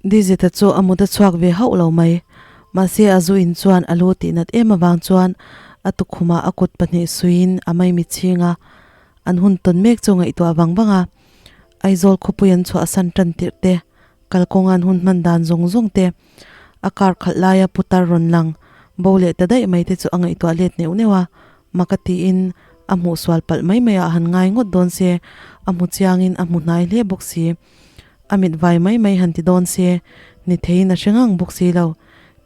Dizita chu a mut a chhuak ve hauh lo mai. Mahse a zu in chuan a lu tih nat em avang chuan a tukhumah a kut pahnih suiin a maimi chhing a, an hun tawn mek chu ngaihtuah vang vang a. Aizawl khawpui an chhuahsan tan tirh te, kalkawnga an hun hman dan zawng zawng te, a kar khalh laia putar rawn lang bo leh ta daih mai te chu a ngaihtuah let neuh neuh a, maka tiin a hmuh sual palh mai mai ah han ngai ngawt dawn se, a hmu chiangin a hmu hnai hle bawk si. A mit vai mai mai han ti dawn se, ni theiin a hre ngang bawk si lo.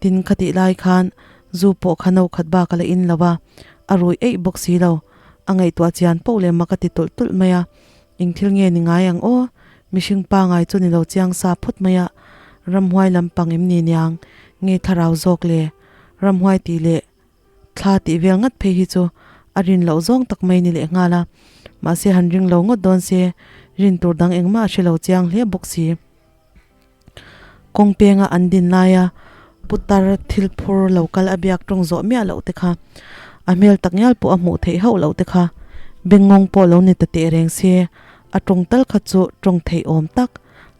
Tin, khatih lai khan zu pawh kha no khat bak a la in lo a, a rui eih bawk si lo. A ngaihtuah chian poh leh mak a ti tulh tulh mai a. Eng thil nge ni ngai ang aw? Mihring pangai chu ni lo chiang sa phawt mai a, ramhuai lampang em ni niang? Nge thlarau zawk le? Ramhuai tih leh thla tih vel ngat phei hi chu a rin loh zawng tak mai ni leh nghal a, mahse han ring lo ngawt dawn se rin tur dang engmah a hre lo chiang hle bawk si. Kawng penga an din laia putar thil phur lo kal a biak tawng zawh miah loh te kha, a hmel tak ngial pawh a hmuh theih hauh loh te kha, bengngawng pawh lo ni ta teh reng se, a tawng tal kha chu tawng theih awm tak,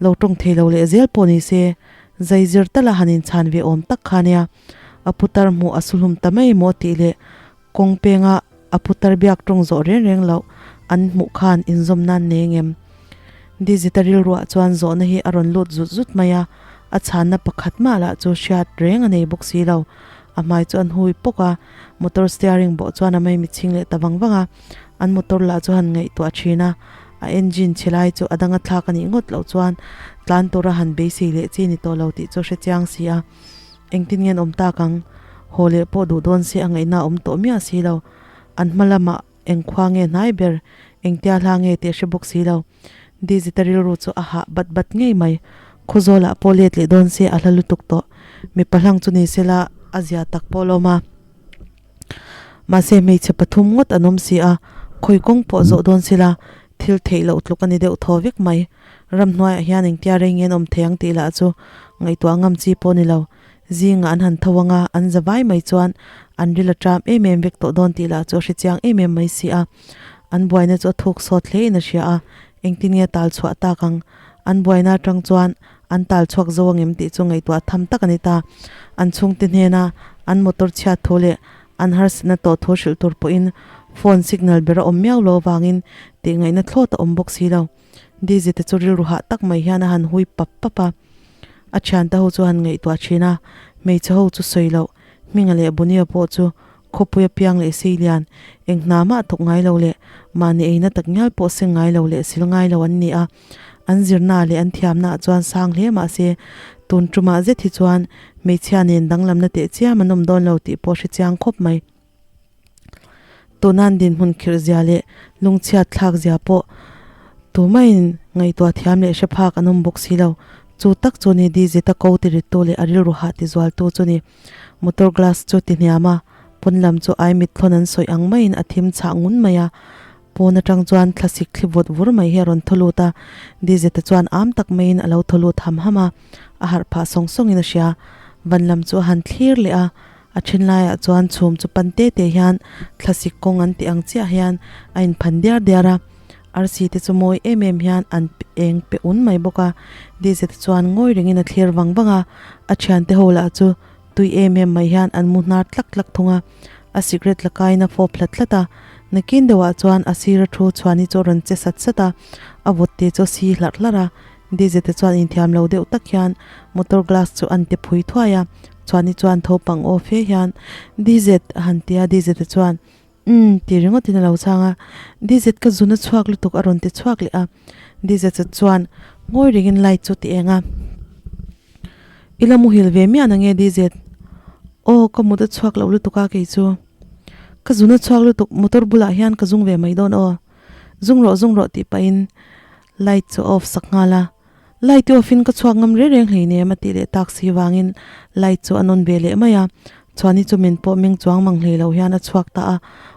lo tawng thei lo leh zel pawh ni se, zai zir tala han inchhan ve awm tak kha nia, a putar hmuh a suhlum ta mai maw tih leh kawng penga a putar biak tawng zawh reng reng loh an hmuh khan inzawm nan nei ngem? Dizita rilruah chuan zawhna hi a rawn lut zut zut mai a, a chhanna pakhat mah lah chu hriat reng a nei bawk si lo. A hmai chu an hui pawk a, motor steering bawh chuan a maimi chhing leh ta vang vang a, an motor lah chu han ngaihtuah thin a, a engine chhe lai chu a danga thlak a nih ngawt loh chuan tlan tura han beisei leh chi ni tawh lo tih chu a hre chiang si a. Engtin nge an awm tak ang? Haw leh pawh duh dawn se a ngaihna a awm tawh miah si lo. An hma lamah eng khua nge hnai ber, engtia hla nge tih a hre bawk si lo. Dizita rilru chu a hah bat bat ngei mai. Khawzawlah pawh let leh dawn se a hla lutuk tawh. Mipa hlang chu ni sela a zia tak pawh lawm a. Mahse hmeichhe pathum ngawt an awm si a, khawi kawng pawh zawh dawn sela thil theih loh tluk a ni deuh thaw vek mai. Ramhnuaiah hian engtia rei nge an awm thei ang tih lah chu ngaihtuah ngam chi pawh a ni lo. Zingah an han tho ang a, an za vai mai chuan an ril a ṭam em em vek tawh dawn tih lah chu a hre chiang em em mai si a. An buaina chu a thuk sawt hle in a hria a, engtin nge tal chhuah tak ang? An buaina aṭang chuan an tal chhuak zo ang em tih chu ngaihtuah tham tak a ni ta. An chhungte hnena an motor chhiat thu leh an harsatna tawh thu hrilh tur pawhin phone signal ber a awm miau lo avangin tih ngaihna thlawt a awm bawk si lo. Dizzy te chu rilru hah tak mai hian a han hui pap pap a, a thiante ho chu a han ngaihtuah thin a, hmeichhe ho chu sawi loh, Hminga leh Bunia pawh chu khawpui apiang leh sei lian, eng hna mah thawk ngai lo leh mahni eina tak ngial pawh seng ngai lo leh sil ngai lo an ni a, an zirna leh an thiamna ah chuan sang hle mahse tun tumah zet hi chuan hmeichhia nen danglamna teh chiam an awm dawn lo tih pawh hre chiang khawp mai. Tunan dinhmun khirh zia leh lungchhiat thlak zia pawh tumaiin ngaihtuah thiam leh hre phak an awm bawk si lo. Chu tak chu ni Dizita ko ti rittu leh a rilru hah ti zualtu chu ni. Motor glass chu ti hniam a, pawn lam chu ai mitthlawn an sawi ang maiin a thim chhah ngun mai a. Pawn atang chuan thlasik thli vawt vur mai hi a rawn thaw lut a, Dizita chuan am tak maiin a lo thaw lut ham ham a, a harh phah sawng sawngin a hria. Van lam chu a han thlir leh a, A then laiah chuan chhum chu pan te te hian thlasik kawng an tih ang chiah hian a inphan diar diar a, arsi te chu mawi em em hian an eng pe un mai bawk a, Dizzy te chuan ngawi rengin a thlir vang vang a, a thiante ho lah chu tui em em mai hian an mu hnar tlak tlak thung a, a cigarette la kaiin a fawp hlat hlat a, nakin deuhah chuan a sira thu chhuani chu a rawn che sat sat a, a vawt te chu a si hlarh hlarh a. Dizzy te chuan inthiam lo deuh tak hian motor glass chu an ti phui thuai a, chuani chuan tho pang aw fe hian Dizzy a han ti a, Dizzy te chuan umm ti ringawt in a lo chhang a, Dizzy ka zun a chhuak lutuk a rawn ti chhuak leh a, Dizzy chuan ngawi rengin light chu ti eng a, I la muhil ve miah na nge Dizzy? Aw ka mut a chhuak loh lutuk a kei chu ka zun a chhuak lutuk motor bulah hian ka zung ve mai dawn aw, zung rawh zung rawh tih pahin Light chu a off sak nghal a, Light i off in ka chhuak ngam reng reng hleinem a tih leh tak si vangin light chu a nawn ve leh mai a, Chhuani chu min pawh meng chuang mang hlei lo hian a chhuak ta a,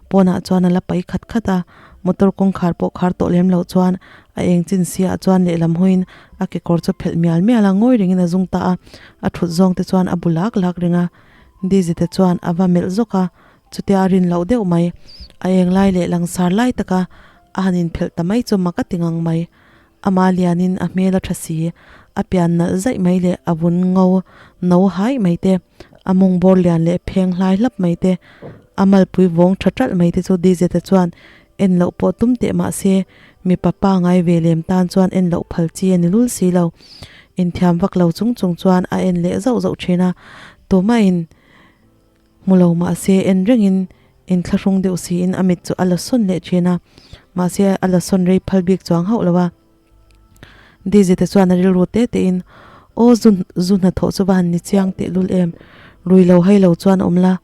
pawnah chuan a la pai khat khat a, motor kawngkhar pawh khar tawh lem loh chuan a eng chin siah chuan lehlam hawiin a kekawr chu phelh mial mial a, ngawi rengin a zung ta a, a thut zawng te chuan a bu lak lak reng a, Dizzy te chuan a va melh zawk a, chutia a rin loh deuh mai, a eng lai leh langsar lai taka a han inphelh ta mai chu mak a ti ngang mai. Ama lianin a hmel a tha si, A pian nalh zaih mai leh a vun ngo no haih mai te, a mawng bawr lian leh pheng hlai hlap mai te, a malpui vawng tha ṭalh mai te chu Dizeta chuan en loh pawh tum teh mah se mipa pangai ve lem tan chuan en loh phal chi a ni lul si lo. Inthiam vak lo chung chung chuan a en leh zauh zauh thin a, tumahin hmu lo mah se en rengin inthlahrung deuh siin a mit chu a la sawn leh thin a, mahse a la sawn rei phal bik chuang hauh lo a. Dizite chuan a rilru te tein, Aw zu zu hnathawh chu va han ni chiang tehlul em, rui lo hai lo chuan awm la,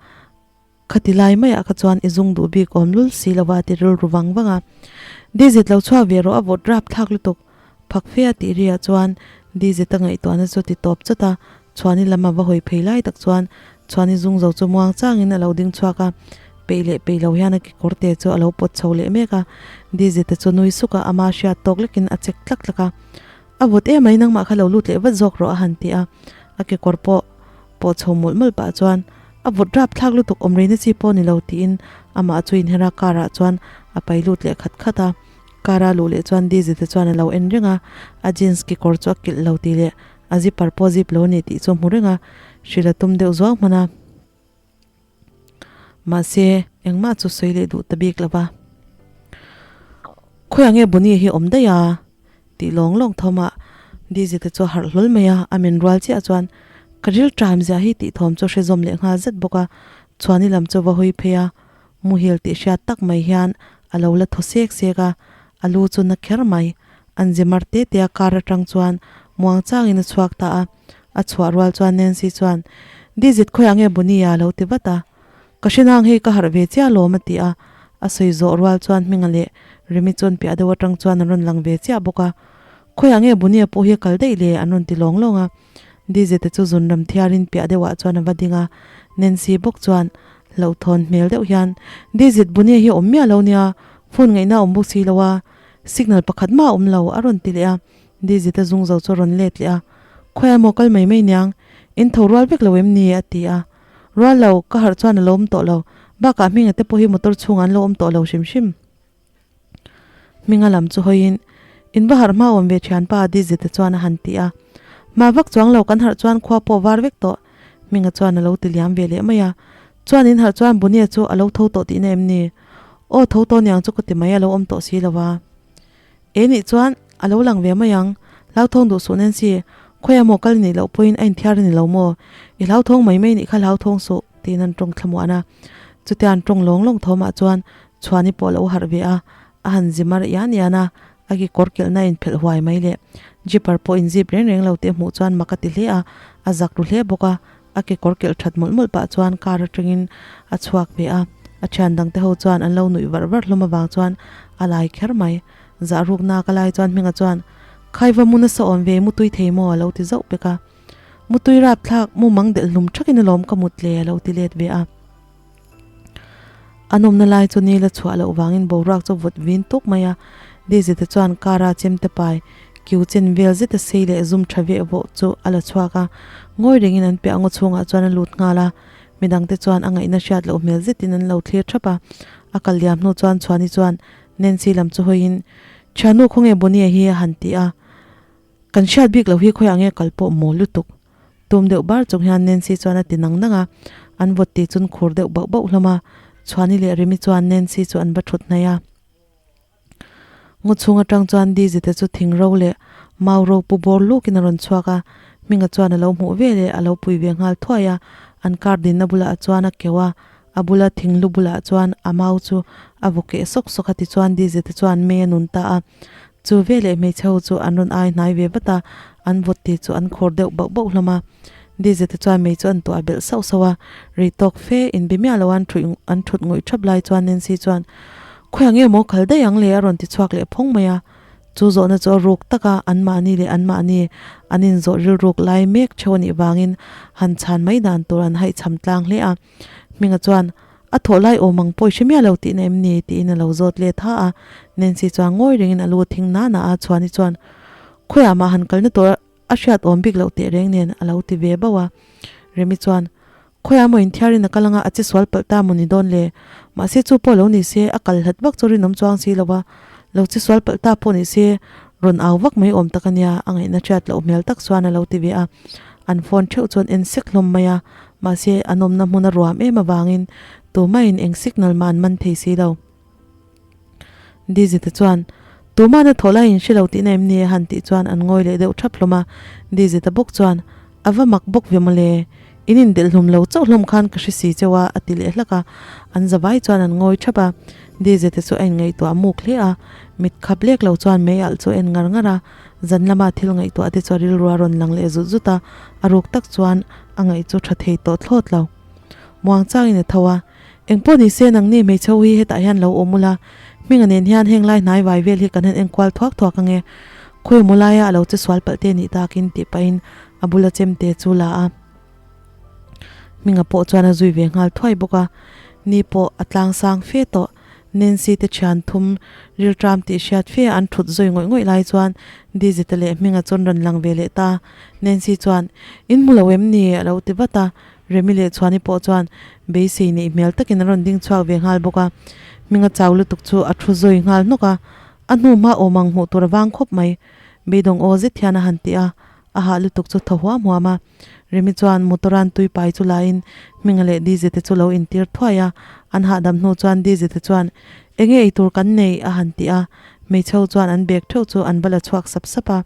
Khati lai maiah kha chuan i zung duh bik awm lul si lo va ti rilru vang vang a. Dizit lo chhuak ve rawh a vawt rap thlak lutuk. Phak fe a tih riah chuan Dizit a ngaihtuahna chu ti tawp chawt a, Chhuani lam a va hawi phei lai tak chuan Chhuani zung zo chu muang changin a lo ding chhuak a, peih leh peih lo hian a kekawr te chu a lo pawt chho leh mek a. Dizit-a chu nui suk a, ama hriat tawk lekin a chek tlak tlak a. A vawt emai nangmah kha lo lut leh vat zawk rawh a han ti a, a kekawr pawh pawh chho mawlh mawlh pah chuan a vawt rap thlak lutuk awm reina chi pawh ni lo tiin amah chu inher a car ah chuan a pai lut leh khat khat a, car a luh leh chuan Dizzy te chuan a lo en reng a, a jeans kekawr chu a kilh lo tih leh a zipper pawh zip lo a ni tih chu a hmu reng a, hrilh a tum deuh zuau hman a. Mahse, engmah chu sawi leh duh ta bik lo va. Khawiah nge Bunny hi awm daih a? tih lawng lawng thawm ah Dizzy te chu a harh hlawl mai a, a men rual chiah chuan ka ril ṭam zia hi tih thawm chu hre zawm leh nghal zet bawk a, Chhuani lam chu va hawi phei a, muhil tih hriat tak mai hian a lo la thaw sek sek a, a lu chu na kher mai. An zi mar te te a car aṭang chuan muang changin a chhuak ta a. A chhuah rual chuan Nancy chuan, Dizit khawiah nge Bunny a lo ti vat a. Ka hre nang hei ka harh ve chiah alawm a ti a. A sawi zawh rual chuan Hminga leh Remi chuan piah deuh atang chuan an rawn lang ve chiah bawk a. Khawiah nge Bunny a pawh hi a kal daih le an rawn ti lawng lawng a. Dizit-a chu zun ram thiarin piah deuhah chuan a va ding a. Nancy bawk chuan hlauhthawn hmel deuh hian, Dizit Bunny a hi awm miah lo nia, phone ngaihna a awm bawk si lo a, signal pakhat mah a awm lo a rawn ti leh a. Dizit-a zung zo chu a rawn let leh a, Khawiah maw kal mai mai niang, in tho rual vek lo em ni? a ti a. Rual lo, ka harh chuan a lo awm tawh lo, bakah Hminga te pawh hi motor chhungah an lo awm tawh lo hrim hrim. Hminga lam chu hawiin, In va harh hma awm ve thianpa Dizit-a chuan a han ti a. Hma vak chuang lo, kan harh chuan khua pawh var vek tawh, Hminga chuan a lo ti liam ve leh mai a. Chuan in harh chuan Bunia chu a lo tho tawh tihna em ni? Aw tho tawh niang chu ka ti mai, a lo awm tawh si lo a. E nih chuan a lo lang ve mai ang, hlauthawng duh suh Nancy, khawiah maw kal nih loh pawhin a inthiar a ni lo maw? I hlauthawng mai mai nih kha hlauthawng suh, tiin an tawng thlamuan a. Chutia an tawng lawng lawng thawmah chuan Chhuani pawh a lo harh ve a, a han zi mar ian ian a, a kekawr kelhna a inphelh huai mai leh zipper pawh inzip reng reng lo tih a hmuh chuan mak a ti hle a, a zak ru hle bawk a. A kekawr kelh that mawlh mawlh pah chuan car atangin a chhuak ve a, a thian dangte ho chuan an lo nuih varh varh hlawm avang chuan a lai kher mai. Zah rukna ka lai chuan Hminga chuan, Khaiva mu nasa awm ve, mutui thei maw? a lo ti zauh pek a. Mutui rapthlak, mu mang delh hlum thakin alawm ka mut le a lo ti let ve a. A nawmna lai chu nil a chhuah loh vangin boruak chu vawt vin tuk mai a, Daisy te chuan car a chemte pai kiu chen vel zeta sei leh zum tha veh vawh chu a la chhuak a, ngawi rengin an piah ngaw chhungah chuan a lut nghal a, midangte chuan a ngaihna hriat loh hmel zetin an lo thlir thap a, a kal liam hnu chuan Chhuani chuan Nancy lam chu hawiin, Thiannu khawnge Bonnie hi a han ti a, Kan hriat bik loh hi khawiah nge kal pawh maw lutuk. Tum deuh bar chung hian Nancy chuan a ti nang nang a, an vawt tih chun khur deuh bauh bauh hlawm a. Chhuani leh Remi chuan Nancy chu an va thut hnaih a. Ngaw chhung atang chuan Dizzy te chu thing ro leh mau ro pu bawr lukin a rawn chhuak a, Hminga chuan a lo hmuh ve leh a lo pui ve nghal thuai a, an car dinna bulah chuan a keuh a, a bula thing lu bulah chuan a mau chu a vaw keh sawk sawk a tichuan Dizzy te chuan mei a nun ta a. Chu veleh hmeichhe ho chu an rawn ai hnai ve vat a, an vawt tih chu an khawr deuh bauh bauh hlawm a. Dizzy te chuan mei chu an tuah belh sauh sauh a, rei tawk fe in be miah lo an thuih an thut ngawih thap lai chuan Nancy chuan, Khawiah nge maw kal daih ang le a rawn ti chhuak leh phawng mai a. Chu zawhna chu a ruk tak a, anmahni leh anmahni an inzawh rilruk lai mek theuh a nih vangin han chhan mai dan tur an haihchham tlang hle a. Hminga chuan, A thawh lai awm ang pawh i hre miah lo tihna em ni? tiin a lo zawt let ha a. Nancy chuan ngawi rengin a lu thing na na a, Chhuani chuan, Khawiah mah han kalna tur a hriat awm bik loh teh reng nen a lo ti ve bauh a. Remi chuan, Khawiah maw inthiarin a kal anga a che sual palh ta maw ni dawn le? Mahse chu pawh lo ni se, a kal hlat vak chu rinawm chuang si lo a, lo che sual palh ta pawh ni se, Rawn au vak mai awm tak a nia, a ngaihna hriat loh hmel tak chuan a lo ti ve a. An phone theuh chuan en sek hlawm mai a, mahse an awmna hmun a ruam em avangin tumah-in eng signal mah an man thei si lo. Dizzy-te chuan, Tumah na thawh laiin hre lo tihna em ni? a han tih chuan an ngawi leh deuh thap hlawm a. Dizzy-te bawk chuan, A va mak bawk ve mawle, in indelh hlum lo chauh hlawm khan ka hre si cheu a, a ti leh hlak a. An zavai chuan an ngawi thap a. Dizzy-te chu a inngaihtuah muk hle a, mit khap lek lo chuan mei alh chu a en ngar ngar a. Zan lama thil ngaihtuah te chu a rilru a rawn lang leh zut zut a, a ruk tak chuan a ngaih chu tha thei tawh thlawt lo. Muang changin a tho a, Engpawh ni se nangni hmeichhe ho hi hetah hian lo awm ula, hminga nen hian heng lai hnai vai vel hi kan han enkual thuak thuak ange. Khawi maw laia a lo che sual palh te nih takin tih pahin a bula chemte chu la a. Hminga pawh chuan a zui ve nghal thuai bawk a, ni pawh a tlang sang fe tawh. Nancy te thian thum rilṭam tih hriat fe an thut zui ngawih ngawih lai chuan Dizita leh Hminga chuan rawn lang ve leh ta. Nancy chuan, In hmu lo em ni? a lo ti vat a. Remi leh Chhuani pawh chuan beisei neih hmel takin an rawn ding chhuak ve nghal bawk a. Hminga chau lutuk chu a thu zui nghal hnawk a, a hnu hma awm ang hmuh tur a vang khawp mai. Beidawng aw zet hian a han ti a, a hah lutuk chu thaw huam huam a. Remi chuan motor-a'n tui pai chu laiin Hminga leh Dizzy te chu lo intir thuai a, an hahdam hnu chuan Dizzy te chuan, Enge eitur kan nei? a han ti a, hmeichhe ho chuan an bag theuh chu an va la chhuak sap sap a.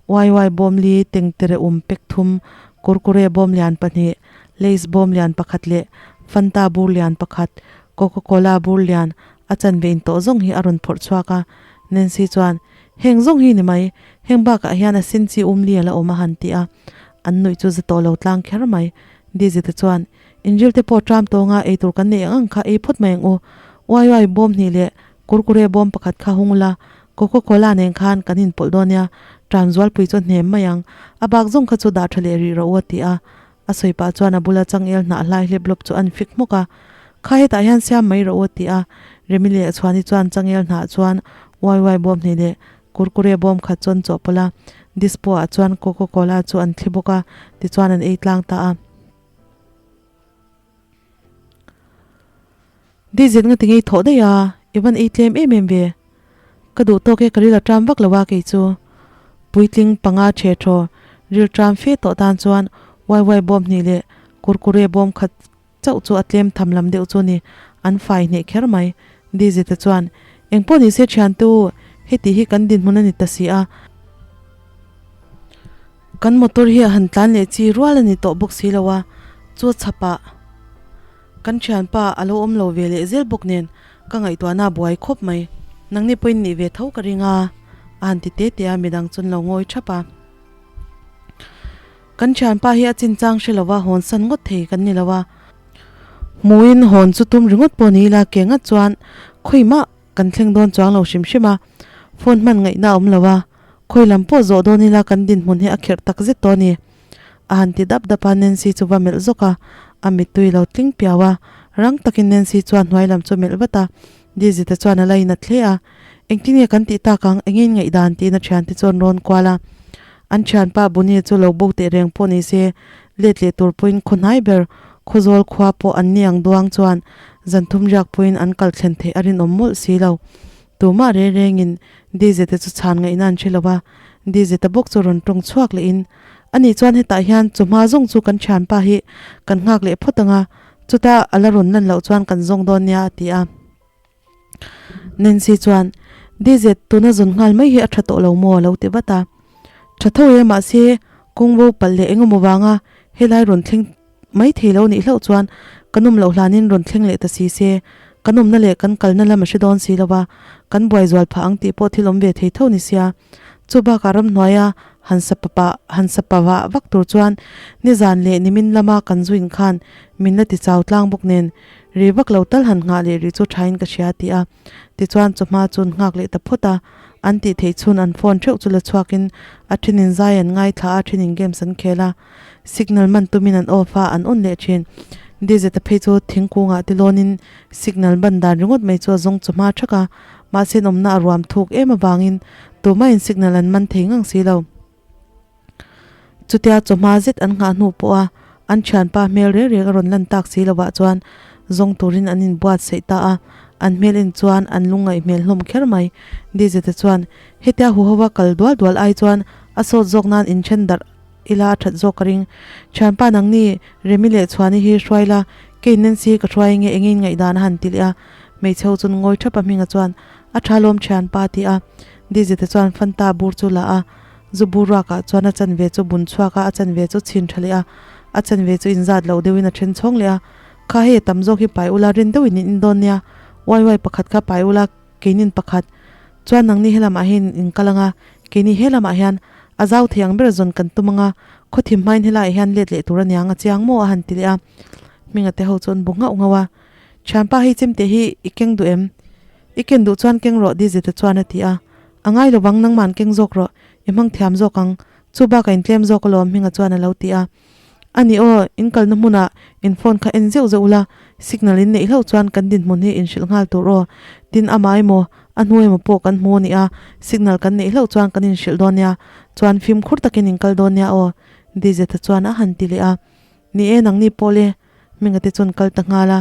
Uai bawm li, tengtere um pek thum, Kurkure bawm lian pahnih, Lays bawm lian pakhat leh Fanta bur lian pakhat, Coca Cola bur lian a chanve in tawh zawng hi a rawn phawrh chhuak a. Nancy chuan, Heng zawng hi ni mai, heng bakah hian a sin chi um li a la awm a han ti a. An nuih chu za tawh lo tlang kher mai. Dizzy te chuan, Inril te pawh tram tawnga eitur kan neih ang ang kha ei phawt mai ang u. Uai uai bawm hnih leh Kurkure bawm pakhat kha hung ula, Coca Cola nen khan kan inpawlh dawn nia, ṭan zualpui chu a hnem mai ang, a bak zawng kha chu dah ṭha leh rih rawh u a ti a. A sawi pah chuan a bula changel hnah hlai hlep lawp chu an fik hmawk a, Kha hetah hian siam mai rawh u a ti a. Remi leh Chhuani chuan changel hnah chuan uai uai bawm hnih leh Kurkure bawm khat chu an chawhpawlh a, dispo ah chuan Coca Cola chu an thli bawk a, tichuan an ei tlang ta a. Dizet nga tingei thawh daih a, i van ei tlem em em ve. Ka duh tawk e ka ril a ṭam vak lo a kei chu. Puitling panga ṭhe ṭhaw ril ṭam fe tawh tan chuan uai uai bawm hnih leh kurkure bawm khat chauh chu a tlem tham lam deuh chu ni, an fai hneh kher mai. Dizeta chuan, Engpawh ni se ṭhiante u, heti hi kan dinhmun a ni ta si a. Kan motor hi a han tlan leh chi rual a ni tawh bawk si lo a, chu chhapah kan thianpa a lo awm lo ve leh zel bawk nen ka ngaihtuahna a buai khawp mai. Nangni pawhin nih ve tho ka ring a, a han ti te te a, midang chuan lo ngawi thap a. Kan thianpa hi a chinchang hre lova hawn san ngawt thei kan ni lo a, hmuin hawn chu tum ringawt pawh ni ila ke ngat chuan khawimah kan thleng dawn chuang lo hrim hrim a, phone hman ngaihna a awm lo a, Khawi lam pawh zawh dawn ila kan dinhmun hi a kherh tak zet tawh a ni. A han ti dap dap a, Nancy chu va melh zawk a, a mittui lo tling piau a. Rang takin Nancy chuan hnuai lam chu melh vat a, Dizzy te chuan a la inat hle a. Engtin nge kan tih tak ang, engin ngaihdan tiin a thiante chu an rawn kual a. An thianpa Bunny chu lo bo teh reng pawh ni se, let leh tur pawhin khaw hnai ber Khawzawl khua pawh an ni ang duang chuan zan thum riak pawhin an kal thlen theih a rinawm mawlh si lo. Tumah reng rengin Dizzy te chu chhan ngaihna an hre lo a, Dizzy ta bawk chu rawn tawng chhuak lehin, Ani chuan hetah hian chawhma zawng chu kan thianpa hi kan nghak leh phawt ang a, chuta a la rawn lan loh chuan kan zawng dawn nia a ti a. Nancy chuan, Dizzy, tuna zawn nghal mai hi a tha tawh lo maw? a lo ti vat a. Tha tho e, mahse kawng bo palh leh engemaw vanga helai rawn thleng mai thei lo nih hlauh chuan kan awm loh hlanin rawn thleng leh ta si se, kan awmna leh kan kalna lam a hre dawn si lo va, kan buai zual phah ang tih pawh thil awm ve thei tho ni sia. Chu bakah ramhnuaia han sa papa han sa pa vah vak tur chuan nizan leh nimin lama kan zuin khan min la ti chau tlang bawk nen ri vak lo tal han nghah leh rih chu thain ka hria ti a. Tichuan chawhma chun nghak leh ta phawt a, an tih theih chhun an phone theuh chu la chhuakin a thenin zai an ngaithla a, a thenin games an khel a. Signal man tumin an off a, an on leh thin. Dizeta phei chu thingkungah te lawnin signal ban dan ringawt mai chu a zawng chawhma thak a, mahse an awmna a ruam thuk em avangin tumahin signal an man thei ngang si lo. Chutia chawhma zet an nghah hnu pawha an thianpa hmel reng reng a rawn lan tak si lovah chuan zawng turin an inbuatsaih ta a. An hmel en chuan an lungngaih hmel hlawm kher mai. Dizeta chuan, Hetia huhova kal dual dual ai chuan a sawt zawk nan inthen darh ila a that zawk ka ring. Thianpa nangni Remi leh Chhuani hi hruai la, kei Nancy ka hruai nge enge in ngaihdan a han ti leh a. Hmeichhe ho chuan ngawi thap a hminga chuan, A tha lawm thianpa ti a. Dizeta chuan Fanta bur chu la a, zu bur ruakah chuan a chanve chu bun chhuak a, a chanve chu chhin tha leh a, a chanve chu inzat loh deuhin a then chhawng leh a. Kha hei a tam zawk hi pai ula rin deuhin in in dawn nia, wai wai pakhat kha pai ula keinin pakhat chuan nangni helamah hian in kal anga, keini helamah hian a zau thei ang ber zawn kan tum anga, khawthim hmain helaiah hian let leh tur aniang a chiang maw a han ti leh a, Hminga te ho chu an bu nghauh nghauh a, Thianpa hei chemte hi i keng duh em? I ken duh chuan keng rawh Dizita chuan a ti a, A ngai lovang nangman keng zawk rawh, i hmang thiam zawk ang, chu bakah in tlem zawk alawm Hminga chuan a lo ti a. A ni aw, in kalna hmunah in phone kha en zeuh zeuh ula, signal in neih hlauh chuan kan dinhmun hi in hrilh nghal tur aw. Tin, amah emaw, a hnu emaw pawh kan hmu a ni a, signal kan neih hlauh chuan kan inhrilh dawn nia, chuan fimkhur takin in kal dawn nia aw, Dizeta chuan a han ti leh a. Ni e, nangni pawh le, Hminga te chuan kal ta nghal a.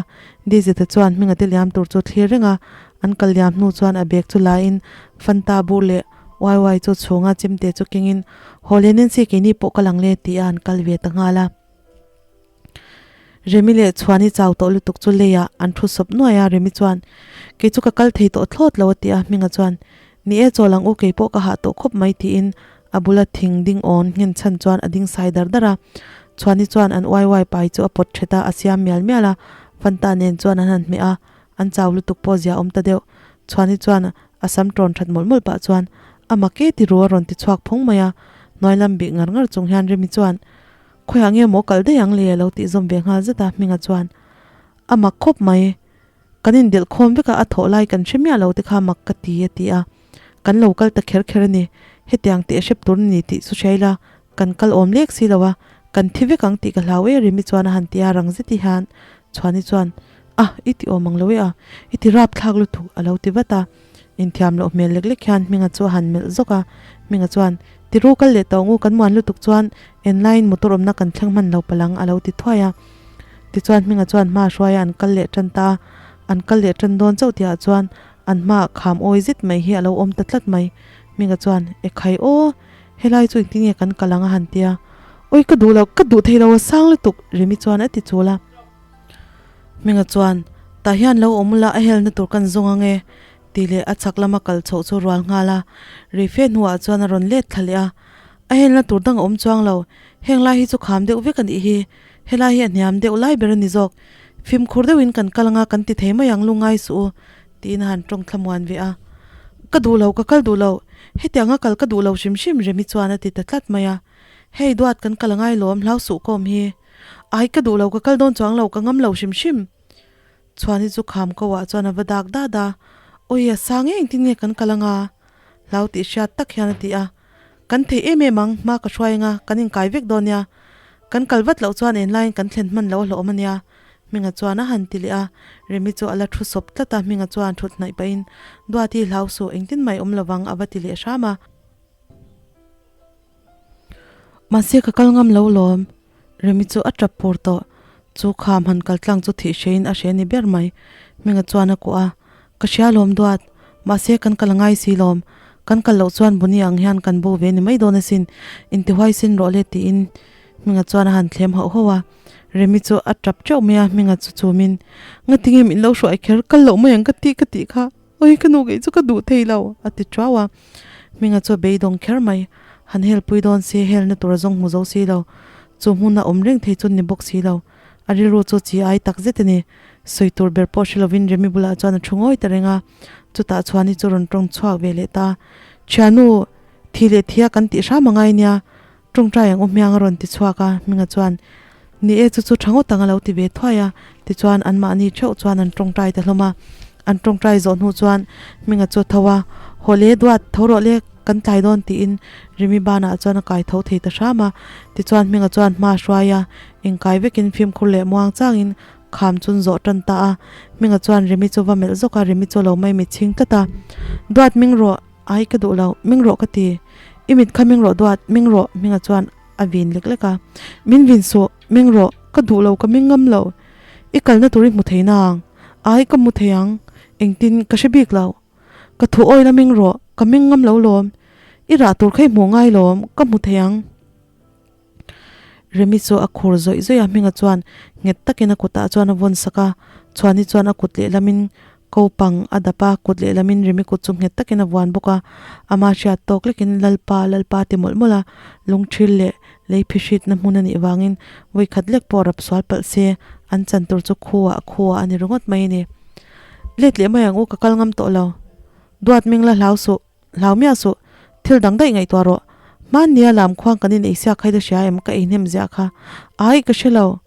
Dizeta chuan Hminga te liam tur chu thlir reng a, an kal liam hnu chuan a bag chu la in Fanta bur leh YY chu chhunga chemte chu kengin Haw leh Nancy keini pawh ka lang le tih a an kal ve ta nghal a. Remi leh Chhuani chau tawh lutuk chu leiah an thu sawp nuai a, Remi chuan Kei chu ka kal thei tawh thlawt lo a ti a, Hminga chuan Ni e chawl ang u kei pawh ka hah tawh khawp mai tiin a bula thing ding awn nghen chhan chuan a ding sai dar dar a. Chhuani chuan an YY pai chu a pawt thet a, a siam mial mial a, Fanta nen chuan an han hmeh a, an chau lutuk pawh zia awm ta deuh. Chhuani chuan a sam tawn that mawlh mawlh pah chuan a mak e ti ru a rawn ti chhuak phawng mai a, hnuai lam bih ngar ngar chung hian Remi chuan Khawiah nge maw kal daih ang le a lo tih zawm ve nghal zet a, Hminga chuan A mak khawp mai, kan indelh khawm vek a, a thawh lai kan hre miah lo te kha mak ka ti a ti a, kan lo kal ta kher kher a ni, hetiang teh hrep tur a ni tih chu hria ila kan kal awm lek si lo a, kan thi vek ang tih ka hlau e Remi chuan a han ti a, rang zeti hian Chhuani chuan A, i ti awm ang lo e a, i ti rap thlak lutuk a lo ti vat a. Inthiam loh hmel lek lek hian Hminga chu a han melh zawk a, Hminga chuan, Ti ru kal leh tawh ang u, kan muan lutuk chuan en laiin motor awmna kan thleng hman lo palang a lo ti thuai a. Tichuan Hminga chuan hma hruaia an kal leh tan ta a, an kal leh tan dawn chauh tihah chuan an hmaah kham awi zet mai hi a lo awm ta tlat mai. Hminga chuan, E khai aw, helai chu engtin nge kan kal ang a han ti a. Awi ka duh lo, ka duh thei lo a sang lutuk, Remi chuan a ti chul a. Hminga chuan, Tah hian lo awm ula a helna tur kan zawng ang e, tih leh a chhak lama kal chhoh chu rual nghal a. Reife hnuah chuan a rawn let thla leh a. A helna tur dang a awm chuang lo, heng lai hi chu kham deuh vek a nih hi, helai hi a hniam deuh lai ber a ni zawk. Fimkhur deuhin kan kal anga kan ti thei mai ang lu ngai suh u, tiin a han tawng thlamuan ve a. Ka duh lo, ka kal duh lo, hetianga kal ka duh lo hrim hrim, Remi chuan a ti ta tlat mai a. Hei duat kan kal angai lawm, hlau suh ka awm hi. Ai ka duh lo ka kal dawn chuang lo ka ngam lo hrim hrim. Chhuani chu kham ko ah chuan a va dak dat a, Awi a sang eng tin nge kan kal anga? Hlau tih hriat tak hian a ti a. Kan thei em em ang, hma ka hruai anga kan inkai vek dawn nia. Kan kal vat loh chuan en laiin kan thlen hman loh a hlawhawm ania. Hminga chuan a han ti leh a, Remi chu a la thu sawp tlat a, Hminga chuan thut hnaih pahin, Duati hlau suh, engtin mai awm lovang a va ti leh hram a. Mahse ka kal ngam lo lawm. Remi chu a tap pur tawh. Chu kham han kal tlang chu thih hrein a hre ni ber mai. Hminga chuan a kuah a, Ka hria lawm duat. Mahse kan kal angai si lawm. Kan kal loh chuan Buni ang hian kan bo ve ni mai dawn asin. Intihuai sin rawh le tiin Hminga chuan a han thlem hauh hauh a. Remi chu a tap teuh mai a, Hminga chu chumin, Ngatinge min lo hruai kher, kal loh mai ang ka ti ka tih kha. Oi ka nu kei chu ka duh thei lo a ti tuau a, Hminga chu a beidawng kher mai, han hel pui dawn se helna tur a zawng hmu zo si lo, chu hmuna awm reng thei chu ni bawk si lo, a rilru chu chi ai tak zet a ni, sawi tur ber pawh hre lovin Remi bulah chuan a thu ngawi ta reng a, chutah Chhuani chu rawn tawng chhuak ve leh ta, Thianu, thi leh thia kan tih hram angai nia, Tawngtai ang u hmiang a rawn ti chhuak a, Hminga chuan, Ni e, chu chu tha ngawt ang a lo ti ve thuai a, tichuan anmahni theuh chuan an tawngtai ta hlawm a. An tawngtai zawh hnu chuan Hminga chu a tho a, Haw le duat, tho rawh le, kan tlai dawn tiin Rimi banah chuan a kai tho thei ta hram a. Tichuan Hminga chuan hma a hruai a, inkai vekin fimkhur leh muang changin kham chun zawh tan ta a. Hminga chuan Rimi chu va melh zawk a, Rimi chu a lo mai mitchhing tlat a, Duat ming rawh, Ai ka duh lo, ming rawh ka ti. I mit kha ming rawh duat, ming rawh Hminga chuan a vin lek lek a. Min vin suh, ming rawh, ka duh lo ka ming ngam lo. I kalna tur i hmu thei nang. Ai ka hmu thei ang. Engtin ka hre bik lo. Ka thu awi la ming rawh, ka ming ngam lo lawm. I rah tur kha i hmuh ngai lawm, ka hmu thei ang. Remi chu a khur zawih zawih a, Hminga chuan nghet takin a kutah chuan a vawn sak a, Chhuani chuan a kut lehlamin ko pang a dap a, kut lehlamin Remi kut chu nghet takin a vuan bawk a, ama hriat tawk lekin Lalpa, Lalpa ti mawlh mawlh a, lungthil leh lei phihritna hmun a nih vangin vawikhat lek pawh rap sual palh se, an chan tur chu khuah khuah a ni ringawt mai a ni. Let leh mai ang u, ka kal ngam tawh lo. Duat ming la hlau suh. Hlau miah suh, thil dang daih ngaihtuah rawh. Hmannia lam khuang kan in eisiak kha i la hria em? Ka ei hnem ziah kha. Ai, ka hre lo.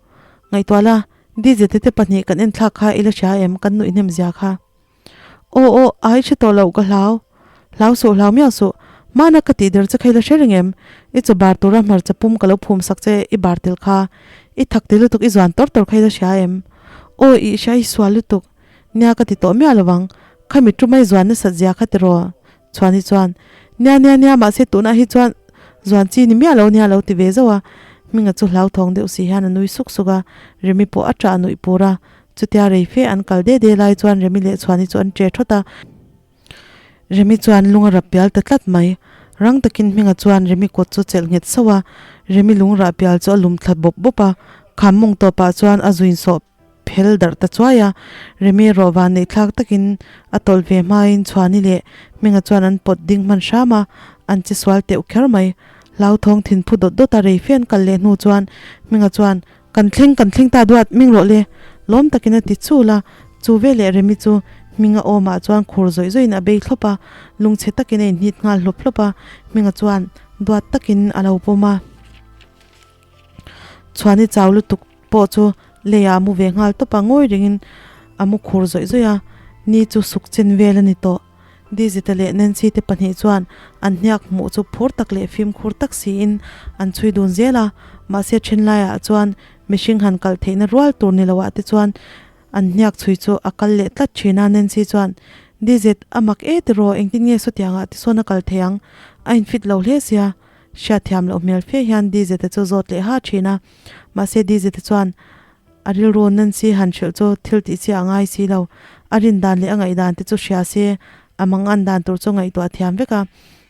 Ngaihtuah la, DJ te te pahnih kan en thlak kha i la hria em? Kan nuih hnem ziah kha. Aw aw, ai hre tawh loh ka hlau. Hlau suh, hlau miah suh. Hmana ka tih der che kha i la hre reng em? I chaw bar tura hmarcha pum ka lo phum sak che i bar tel kha. I thak ti lutuk i zuan tawr tawr kha i la hria em? Aw, i hria i sual lutuk. Nia ka ti tawh miah lo ang, khami ṭu mai zuan nasat zia kha tiraw? Chhuani chuan, Nia nia nia mahse tunah hi chuan zuan chi ni miah lo nia lo ti ve zauh a. Hminga chu hlauthawng deuh si hian a nui suk suk a, Remi pawh a ṭah nuih pur a. Chutia rei fe an kal de de lai chuan Remi leh Chhuani chu an ṭe ṭhawt a. Remi chuan lung a rap pial ta tlat mai. Rang takin Hminga chuan Remi kut chu chelh nghet sauh a, Remi lung rah pial chu a lum thla bawp bawp a, kham mawng tawpah chuan a zuin sawh phel darh ta chuai a, Remi erawh van neih thlak takin a tawlh ve hmain Chhuani leh Hminga chuan an pawt ding hman hram a, an che sual teuh kher mai. Hlauthawng thin phu dawt dawt a rei fe an kal leh hnu chuan Hminga chuan, Kan thleng, kan thleng ta duat, ming rawh le! Lawm takin a ti chul a, chu veleh Remi chu Hminga awmah chuan khur zawih zawihin a bei thlawp a, lungchhe takin a inhnit nghal hlawp hlawp a, Hminga chuan duat takin a lo pawm a. Chhuani chau lutuk pawh chu leiah a mu ve nghal tawp a, ngawi rengin a mu khur zawih zawih a, ni chu suk chen vel a ni tawh. Dizita leh Nancy te pahnih chuan an hniak hmuh chu phur tak leh fimkhur tak siin an chhui dun zel a, mahse then laiah chuan mihring han kal theihna rual tur ni loah te chuan an hniak chhui chu a kal leh tlat thin a, Nancy chuan, Dizit, a mak e tiraw, engtin nge sawtiangah te sawn a kal thei ang? A infit lo hle sia. Hriatthiam loh hmel fe hian Dizeta chu zawt leh ha thin a, mahse Dizeta chuan a rilru Nancy han hrilh chu thil tih chiah a ngai si lo. A rin dan leh a ngaihdan te chu hria se a mangan dan tur chu ngaihtuah thiam vek a.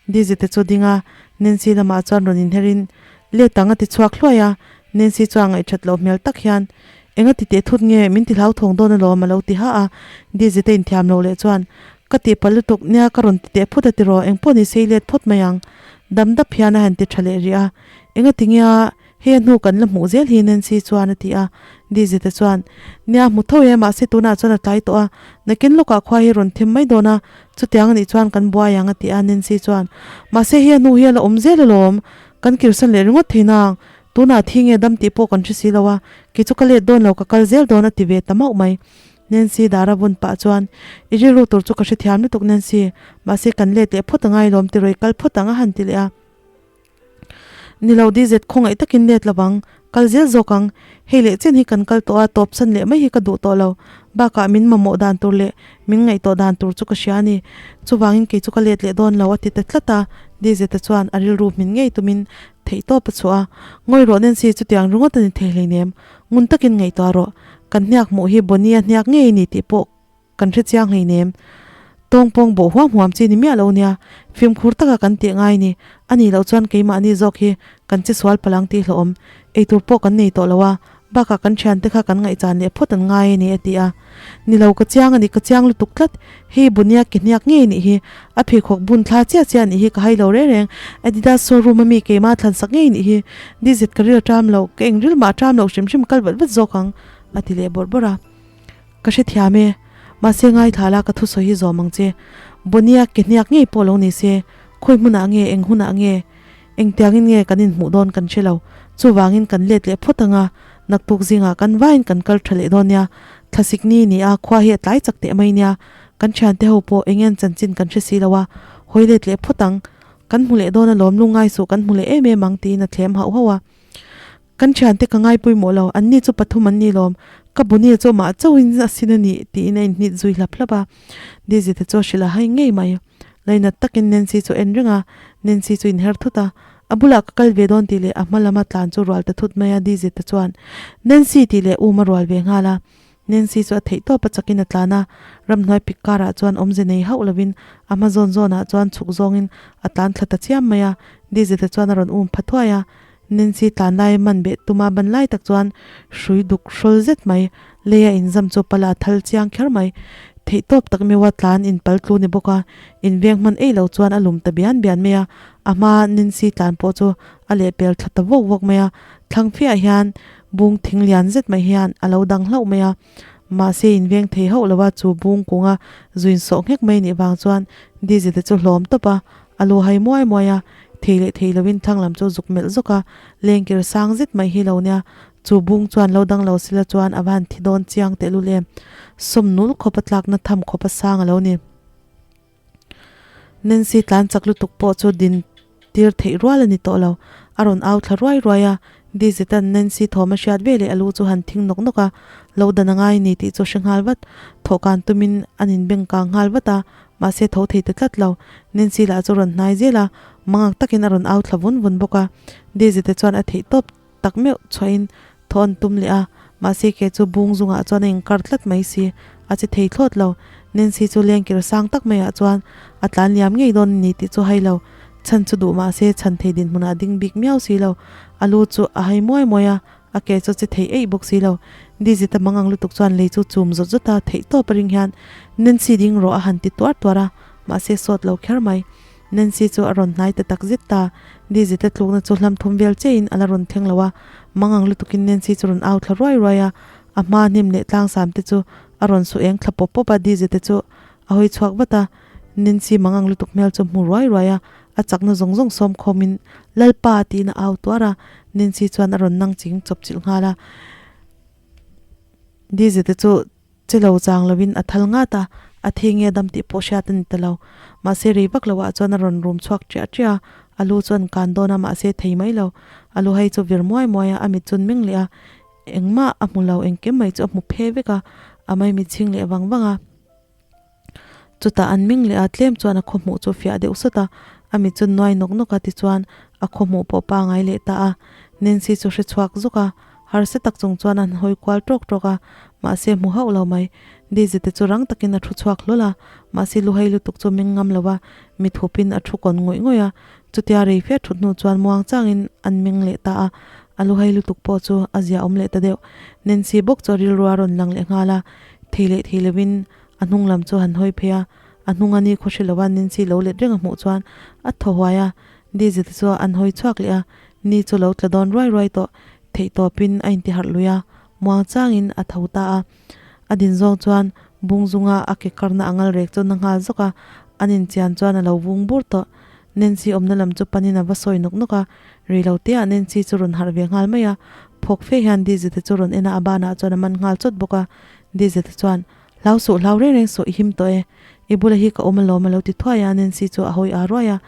Dizeta chu ding a, Nancy lamah chuan rawn inherin let ang a ti chhuak hluai a, Nancy chuan ngaihthat loh hmel tak hian Enga ti teh thut nge min ti hlauthawng dawn alawm a lo ti ha a, Dizeta inthiam loh leh chuan Ka tih palh lutuk nia ka rawn ti teh phut a tiraw engpawh ni sei let phawt mai ang. Dam dap hian a han ti tha leh rih a, Enga ti nge hei a hnu kan la hmuh zel hi Nancy chuan a ti a, Dizita chuan, Nia hmu tho e, mahse tunah chuan a tlai tawh a, nakin lawkah khua hi rawn them mai dawn a, chutiang anih chuan kan buai ang a ti a, Nancy chuan, Mahse hei a hnu hi a la awm zel alawm, kan kirsan leh ringawt thei nang, tunah thi nge dam tih pawh kan hre si lo a, kei chu ka let dawn lo ka kal zel dawn a ti ve ta mauh mai. Nancy dar a vun pah chuan, I rilru tur chu ka hrethiam lutuk Nancy, mahse kan let leh phawt angai lawm tirawi kal phawt ang a han ti leh a. Ni lo DZ khawngaih takin let lo ang, kal zel zawk ang, hei leh chen hi kan kal tawh a, tawp san leh mai hi ka duh tawh lo, bakah min mamawh dan tur leh min ngaihtuah dan tur chu ka hria a ni, chuvangin kei chu ka let leh dawn lo a ti ta tlat a, DZ-a chuan a rilru hmin ngei tumin theihtawp a chhuah a, Ngawi rawh Nancy chutiang ringawt a ni thei hleinem, ngun takin ngaihtuah rawh, Kan hniak hmuh hi Bonnie-a hniak ngei ni tih pawh kan hre chiang hleinem. Tawngpawng bawh huam huam chi ni miah lo nia, fimkhur taka kan tih ngai ni. A nih loh chuan keimahni zawk hi kan che sual palang tih hlawhawm. Eitur pawh kan nei tawh lo a, bakah kan thiante kha kan ngaihchan leh phawt an ngai a ni a ti a. Ni lo ka chiang a ni, ka chiang lutuk tlat. Hei Bonnie-a ke hniak ngei nih hi, a pheikhawk bun thla chiah chiah nih hi ka hai lo reng reng. Adidas showroom a mi keimah thlan sak ngei nih hi. Dizet ka ril a ṭam lo, ka eng ril mah a ṭam lo hrim hrim kal vat vat zawk ang. A ti leh bawrh bawrh a. Ka hrethiam e, mahse ngaithla la ka thusawi hi zawm ang che. Bonnie-a ke hniak ngei pawh lo ni se, khawi hmunah nge, eng hunah nge, engtiangin nge kan inhmuh dawn kan hre lo. Chuvangin kan let leh phawt ang a, naktuk zingah kan vaiin kan kal tha leh dawn nia. Thlasik ni ni a, khua hi a tlai chak teh mai nia. Kan thiante ho pawh eng en chanchin kan hre si lo a, hawi let leh phawt ang. Kan hmu leh dawn alawm, lungngai suh kan hmu leh em em ang tiin a thlem hauh hauh a. Kan thiante ka ngai pawimawh lo, anni chu pathum an ni lawm, ka Bonnie chu amah chauhin a sin a ni tiin a inhnit zui hlap hlap a. Daisy te chu a hrilh a hai ngei mai. Lainat takin Nancy chu a en reng a, Nancy chu inher thut a, a bulah ka kal ve dawn tih leh a hma lama tlan chu rual ta thut mai a, Daisy te chuan Nancy tih leh um a rual ve nghal a. Nancy chu a theih tawp a chakin a tlan a, ramhnuai pik karah chuan awmze nei hauh lovin a hma zawn zawnah chuan chhuk zawngin a tlan thla ta chiam mai a, Dizeta chuan a rawn um pha thuai a. Nancy tlan lai man beh tuma ban lai tak chuan hrui duk hrawl zet mai leia inzam chu pala a thal chiang kher mai. Theih tawp tak meuha tlan inpal tlu ni bawk a, inveng hman ei lo chuan a lum ta bian bian mai a, a hma Nancy tlan pawh chu a lehpel thla ta vawk vawk mai a, thlang fiah hian bung thing lian zet mai hian a lo dang hlauh mai a, mahse inveng thei hauh lo a, chu bung kunga zuin sawh nghek mai nih vang chuan Dizite chu hlawm tawp a, a lu hai muai muai a, thei leh thei loin thlang lam chu zuk melh zawk a, lengkir sang zet mai hi lo nia, chu bung chuan lo dang lo sila chuan a van thi dawn chiang tehlul em, sawm nul khawp a tlakna tham khawp a sang a lo ni. Nancy tlan chak lutuk pawh chu din tir theih rual a ni tawh lo. A rawn au thla ruai ruai a, Dizitan Nancy thawm a hriat veleh a lu chu han thing nawk nawk a, lo dan a ngai ni tih chu hre nghal vat. Thawhkan tumin an inbeng kang nghal vat a, mahse tho thei ta tlat lo. Nancy lah chu rawn hnai zel a, mangak takin a rawn au thla vun vun bawk a. Dizite chuan a theih tawp tak meuh chhuahin thaw an tum leh a, mahse ke chu bung zungah chuan a inkar tlat mai si, a che thei thlawt lo. Nancy chu lengkir sang tak maiah chuan a tlan liam ngei dawn a ni tih chu hai lo. Chhan chu duh mahse chhan thei dinhmunah a ding bik miau si lo. A lu chu a hai muai muai a, a ke chu a che thei eih bawk si lo. Dizit a mangang lutuk chuan lei chu chum zawt zawt a, theih tawp a ring hian Nancy ding rawh a han ti tuar tuar a, mahse sawt lo kher mai. Nancy chu a rawn hnai ta tak zet ta. Dizit a tlukna chu hlam thum vel chiahin a la rawn thleng lo a, mangang lutukin Nancy chu rawn au thla ruai ruai a, a hma hnim leh tlangsam te chu a rawn su eng thla pawp pawp a, Dizit te chu a hawi chhuak vat a, Nancy mangang lutuk hmel chu hmu ruai ruai a, a chakna zawng zawng sawm khawmin Lalpa tiin a au tuar a, Nancy chuan a rawn nang ching chawp chilh nghal a, Dizit te chu. Che lo chang lovin a thal ngat a, a thi nge dam tih pawh hriat a ni ta lo. Mahse rei vak loah chuan a rawn rum chhuak ṭiah ṭiah a, a lu chu an kan dawn a, mahse thei mai lo. A lu hei chu vir muai muai a, a mit chun meng leh a, engmah a hmu lo, engkim mai chu a hmu phe vek a, a maimi chhing leh vang vang a. Chutah an meng leh a, tlem chuan a khawhmuh chu fiah deuh sawt a, a mit chu nuai nawk nawk a tichuan a khawhmuh pawh pangai leh ta a. Nancy chu hre chhuak zuk a, harsa tak chung chuan an hawi kual tawk tawk a, mahse hmu hauh lo mai. Daisy te chu rang takin a thu chhuak hlawl a, mahse luhai lutuk chu meng ngam lo a, mit hupin a thu kawn ngawih ngawih a. Chutia rei fe thut hnu chuan muang changin an meng leh ta a, a luhai lutuk pawh chu a zia awm leh ta deuh. Nancy bawk chu a rilru a rawn lang leh nghal a, thei leh thei lovin a hnung lam chu han hawi phei a, a hnung a ni khaw hre lova Nancy lo let reng a hmuh chuan a thaw huai a, Daisy te chu an hawi chhuak leh a, ni chu lo tla dawn ruai ruai tawh, theih tawpin a inti harh lui a, muang changin a tho ta a. A din zawng chuan bung zunga a ke karna a ngal rek chu na nghal zawk a, an inchian chuan a lo vung bur tawh. Nancy awmna lam chu panin a va sawi nawk nawk a, rei lo teah Nancy chu rawn harh ve nghal mai a, phawk fe hian Daisy te chu rawn en a, a banah chuan a man nghal chawt bawk a, Daisy te chuan, Hlau suh, hlau reng reng suh, i him tawh e. I bula hi ka awm alawm a lo ti thuai a, Nancy chu a hawi aa ruai a.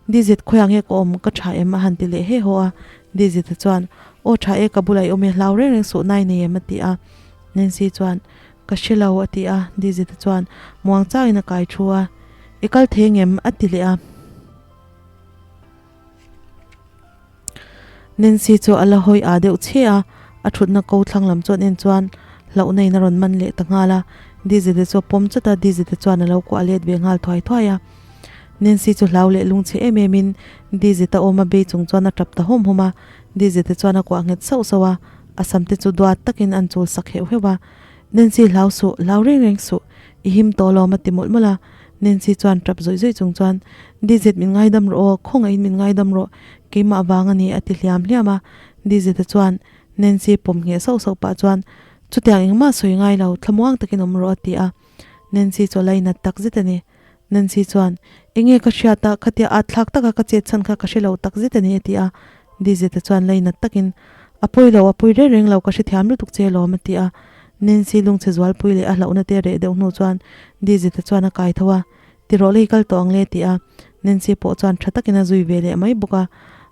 Dizit, khawiah nge ka awm, ka tha em? a han ti leh he haw a. Dizit-a chuan, Aw tha e, ka bulah i awm e, hlau reng reng suh, nai nei em? a ti a. Nancy chuan, Ka hre lo, a ti a. Dizit-a chuan, Muang changin a kai thu a, I kal thei ngem? a ti leh a. Nancy chu a la hawi aa deuh che a, a thutna ko thlang lam chuan en chuan hlauhna in a rawn man leh ta nghal a, Dizzy te chu a pawm chawt a, Dizzy te chuan a lo kuah let ve nghal thuai thuai a. Nancy chu hlau leh lungchhe em em in Dizzy ta awm a bei chung chuan a tap ta hawm hawm a, Dizzy te chuan a kuah nghet sauh sauh a, a sam te chu duat takin an chul sak heuh heuh a. Nancy hlau suh, hlau reng reng suh, i him tawh lawm a ti mawlh mawlh a, Nancy chuan tap zawih zawih chung chuan, Dizet min ngaidam rawh aw, khawngaihin min ngaidam rawh, keimah vang a ni a ti hliam hliam a. Dizeta chuan Nancy pawm ngheh sauh sauh pah chuan, Chutiang engmah sawi ngai lo, thlamuang takin awm rawh a ti a. Nancy chu a lainat tak zet a ni. Nancy chuan, Enge ka hriat a, khatia at thlak taka ka chet chhan kha ka hre lo tak zet a ni a ti a. Dizeta chuan lainat takin, A pawi lo, a pawi reng reng lo, ka hrethiam lutuk che alawm a ti a. Nancy lungchhe zualpui leh a hlauhna te reh deuh hnu chuan Dizeta chuan a kai tho a, Ti rawh lei kal tawh ang le ti a. Nancy pawh chuan tha takin a zui ve leh mai bawk a.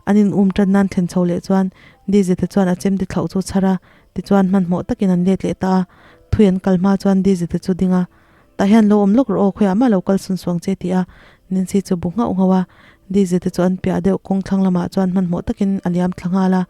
An in um tan nan thlen chho leh chuan Dizeta chuan a chemte thlauh chu chhar a, tichuan hmanhmawh takin an let leh ta a. Thui an kal hma chuan Dizeta chu ding a, Tah hian lo awm lawk rawh aw, khawiah mah lo kal sun suang che ti a. Nancy chu bu nghauh nghauh a, Dizeta chu an piah deuh kawng thlang lamah chuan hmanhmawh takin a liam thla nghal a.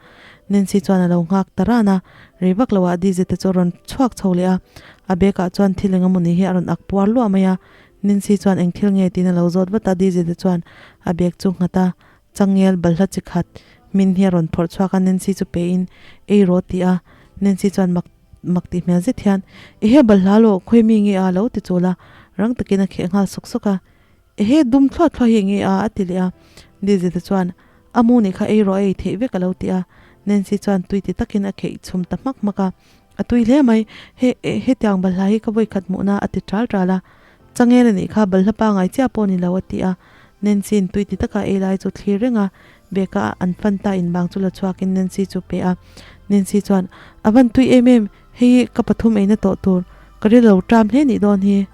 Nancy chuan a lo nghak ta ran a, rei vak loah Dizzy te chu a rawn chhuak chho leh a, a bag ah chuan thil eng emawni hi a rawn ak puar luah mai a, Nancy chuan eng thil nge tiin a lo zawt vat a, Dizzy te chuan a bag chu nghat a, changel balhla chi khat hmin hi a rawn phawrh chhuak a, Nancy chu pe in ei rawh ti a, Nancy chuan mak mak tih hmel zet hian Ehe balhla lawh khawi mi nge a lo ti chul a, rang takin a kheh nghal sawk sawk a. Ehe dum thluah thluah hi nge a a ti leh a, Dizzy te chuan a mu nih kha ei rawh a ei theih vek a lo ti a, Nancy chuan tui ti takin a kheih chhum ta hmak hmak a, A tui hle mai, he hetiang balhla hi ka vawi khat hmuhna a ti ṭal ṭal a, Changel a nih kha balhla pangai chiah pawh ni lo a ti a, Nancy-in tui ti taka ei lai chu thlir reng a, beka an fan ta inbang chu la chhuakin Nancy chu pe a, Nancy chuan A van tui em em, hei hi ka pathum eina tawh tur, ka ril lo ṭam hle nih dawn hi.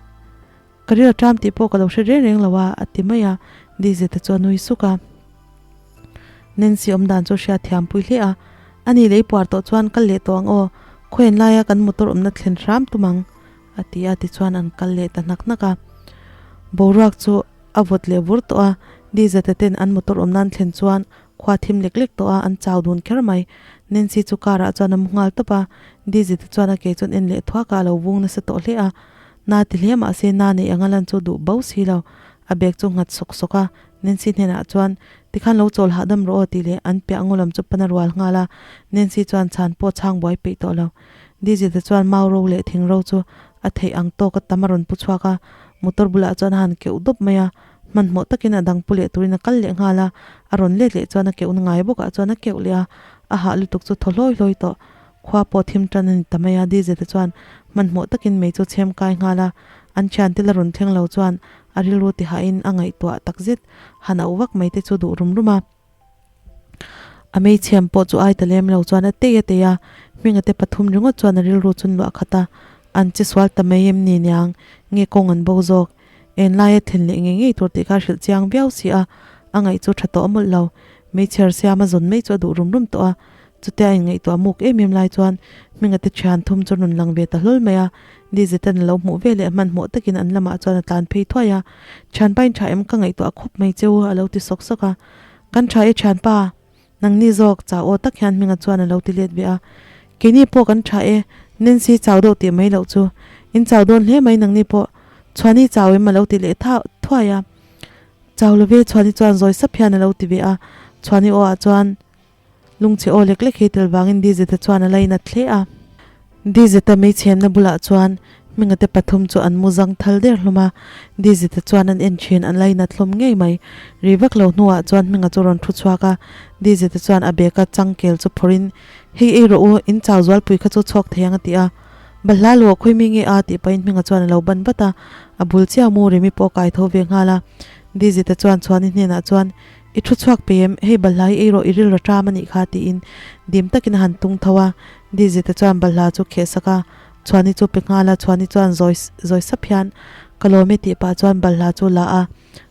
Ka ril a ṭam tih pawh ka lo hre reng reng lo a, a ti mai a, Dizeta chu a nui suk a. Nancy awm dan chu hriat thiam pui hle a, A ni lei puar tawh chuan kal leh tawh ang aw, khawian laia kan motor awmna thlen hram tum ang, a ti a, tichuan an kal leh ta hnak hnak a. Boruak chu a vawt leh vur tawh a, Dizeta ten an motor awm nan thlen chuan khua thim lek lek tawh a, an chau dun kher mai. Nancy chu car ah chuan a mu nghal tawp a, Dizeta chuan a ke chuan en leh thuak a, a lo vung nasa tawh hle a. Na ti hle mahse na neih anga lan chu duh bo si lo. A bag chu nghat sawk sawk a, Nancy hnenah chuan, Tikhan lo chawl hahdam rawh aw tih leh an piah ngaw lam chu pan a rual nghal a, Nancy chuan chhan pawh chhang buai peih tawh lo. Dizzy te chuan mau ro leh thing ro chu a theih ang tawk a tam a rawn pu chhuak a, motor bulah chuan a han keuh dawp mai a, hmanhmawh takin a dang pu leh turin a kal leh nghal a, a rawn let leh chuan a keuhna ngai bawkah chuan a keuh leh a, a hah lutuk chu thaw hlawi hlawi tawh. Khua pawh thim tan a ni ta mai a, Dizzy te chuan hmanhmawh takin mei chu chhem kai nghal a, an thiante la rawn thleng lo chuan a rilru tihahin a ngaihtuah tak zet, han auh vak mai te chu duh rum rum a. A meichhiam pawh chu ai ta lem lo chuan a tei a tei a, hminga te pathum ringawt chuan a rilru chun luah khat a, an che sual ta mai em ni niang, nge kawng an bo zawk, en laia thlen leh ngei ngei tur tih kha a hrilh chiang viau si a, a ngaih chu tha tawh a mawlh lo, meichher siama zawn mai chu a duh rum rum tawh a, Chutia a inngaihtuah muk em em lai chuan Hminga te thian thum chu rawn lang ve ta hlawl mai a, Dizeten a lo hmuh ve leh hmanhmawh takin an lamah chuan a tlan phei thuai a, Thianpa in tha em ka ngaihtuah khup mai che u a lo ti sawk sawk a, Kan tha e thianpa, nangni zawk chau aw tak hian Hminga chuan a lo ti let ve a, Keini pawh kan tha e, Nancy chau deuh tih mai loh chu, in chau dawn hle mai nangni pawh, Chhuani chau em a lo ti leh thuai a, Chau love Chhuani chuan zawi sap hian a lo ti ve a, Chhuani aw ah chuan. Lungchhe aw lek lek hi tel vangin Dizeta chuan a lainat hle a. Dizeta meichhemna bulah chuan Hminga te pathum chu an mu zang thal der hlawm a. Dizeta chuan an en thin, an lainat hlawm ngei mai. Ri vak lo hnuah chuan Hminga chu rawn thu chhuak a. Dizeta chuan a beka changkel chu phawrhin, Hei ei rawh u, in chau zualpui kha chu chhuak thei ang a ti a. Balhla luah khawi mi nge a tih pahin Hminga chuan a lo ban vat a. A bul chiah mu Remi pawh a kai tho ve nghal a. Dizeta chuan Chhuani hnenah chuan, I thu chhuak pe em, hei balhla hi ei rawh i rilra ṭam a nih kha tiin dim takin a han tung tho a, Dizita chuan balhla chu kheh sak a, Chhuani chu pe nghal a, Chhuani chuan zawi zawi sap hian ka lawm e tih pah chuan balhla chu la a,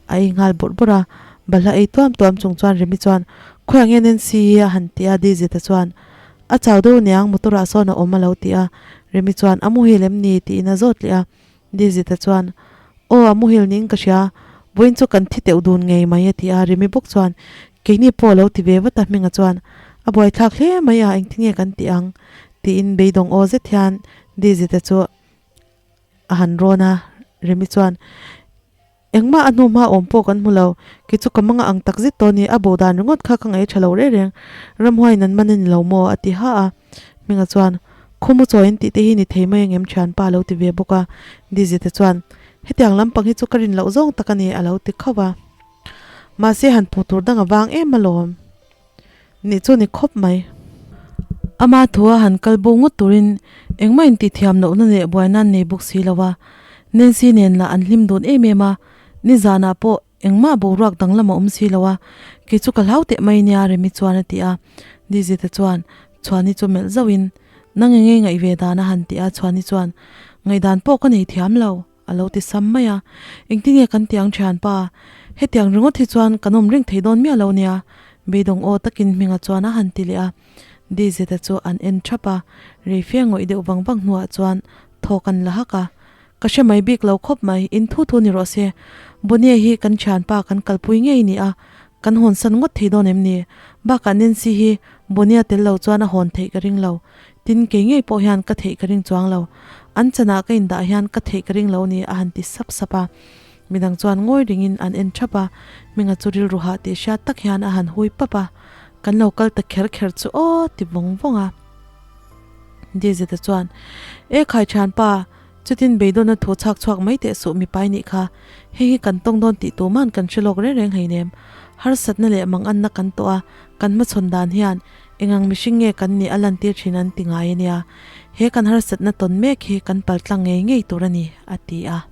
a ei nghal bawrh bawrh a, balhla ei tuam tuam chung chuan Remi chuan Khawiah nge Nancy hi a han ti a, Dizita chuan A chau deuh aniang motor ah sawn a awm a lo ti a, Remi chuan A muhil em ni? tiin a zawt leh a, Dizita chuan, Aw, a muhil niin ka hria, vawiin chu kan thi teuh dun ngei mai a ti a, Remi bawk chuan, Keini pawh a lo ti ve vat a Hminga chuan, A buaithlak hle mai a, engtin nge kan tih ang? tiin beidawng aw zet hian Dizita chu a han rawn a, Remi chuan, Engmah a hnu hma awm pawh kan hmu lo, kei chu ka manga ang tak zet tawh a ni, a bo dan ringawt kha ka ngaih tha lo reng reng, ramhuaiin an man a ni lo maw? a ti ha a. Hminga chuan, Khumu chawiin tih te hi ni thei mai angem thianpa a lo ti ve bawk a, Dizzy te chuan, Hetiang lampang hi chu ka rin loh zawng tak a ni a lo ti khauh a. Mahse han puh tur dang a vang em alawm. Nih chu ni khawp mai. Ama thua han kal bo ngawt turin engmah in tihthiam lohna leh buaina an nei bawk si lo a. Nancy nen lah an hlim dun em em a, nizanah pawh engmah boruak danglam a awm si lo a, kei chu ka hlau teh mai nia Remi chuan a ti a. Dizita chuan Chhuani chu melh zauhin, Nang enge ngaih ve dan a han ti a, Chhuani chuan, Ngaihdan pawh ka nei thiam lo. A lo ti sam mai a, Engtin nge kan tiang thianpa? Hetiang ringawt hi chuan kan awm reng thei dawn miah lo nia, beidawng aw takin Hminga chuan a han ti leh a. Dizeta chu an en thap a, reife ngawih deuh vang vang hnuah chuan thawk an la hak a. Ka hre mai bik lo khawp mai, in thu thu ni rawh se. Bonnie hi kan thianpa kan kalpui ngei ni a, kan hawnsan ngawt thei dawn em ni? Bakah Nancy hi. Bonny-a tel lo chuan a hawn theih ka ring lo. Tin, kei ngei pawh hian ka theih ka ring chuang lo. An chanah ka indah hian ka theih ka ring lo ni, a han ti sap sap a. Midang chuan ngawi ringin an en thap a, Hminga chu rilru hah tih hriat tak hian a han hui pap a, Kan lo kal ta kher kher chu aw, ti vawng vawng a. Dizeta chuan, E khai thianpa, chutin beidawnna thu chhak chhuak mai teh suh mipai nih kha, hei hi kan tawng dawn tih tuman kan hre lawk reng reng hleinem. Harsatna leh manganna kan tawh a, kan hmachhawn dan hian engang mihring nge kan nih a lantir thin an ti ngai a nia. He kan harsatna tawn mek hi kan paltlang ngei ngei tur a ni, a ti a.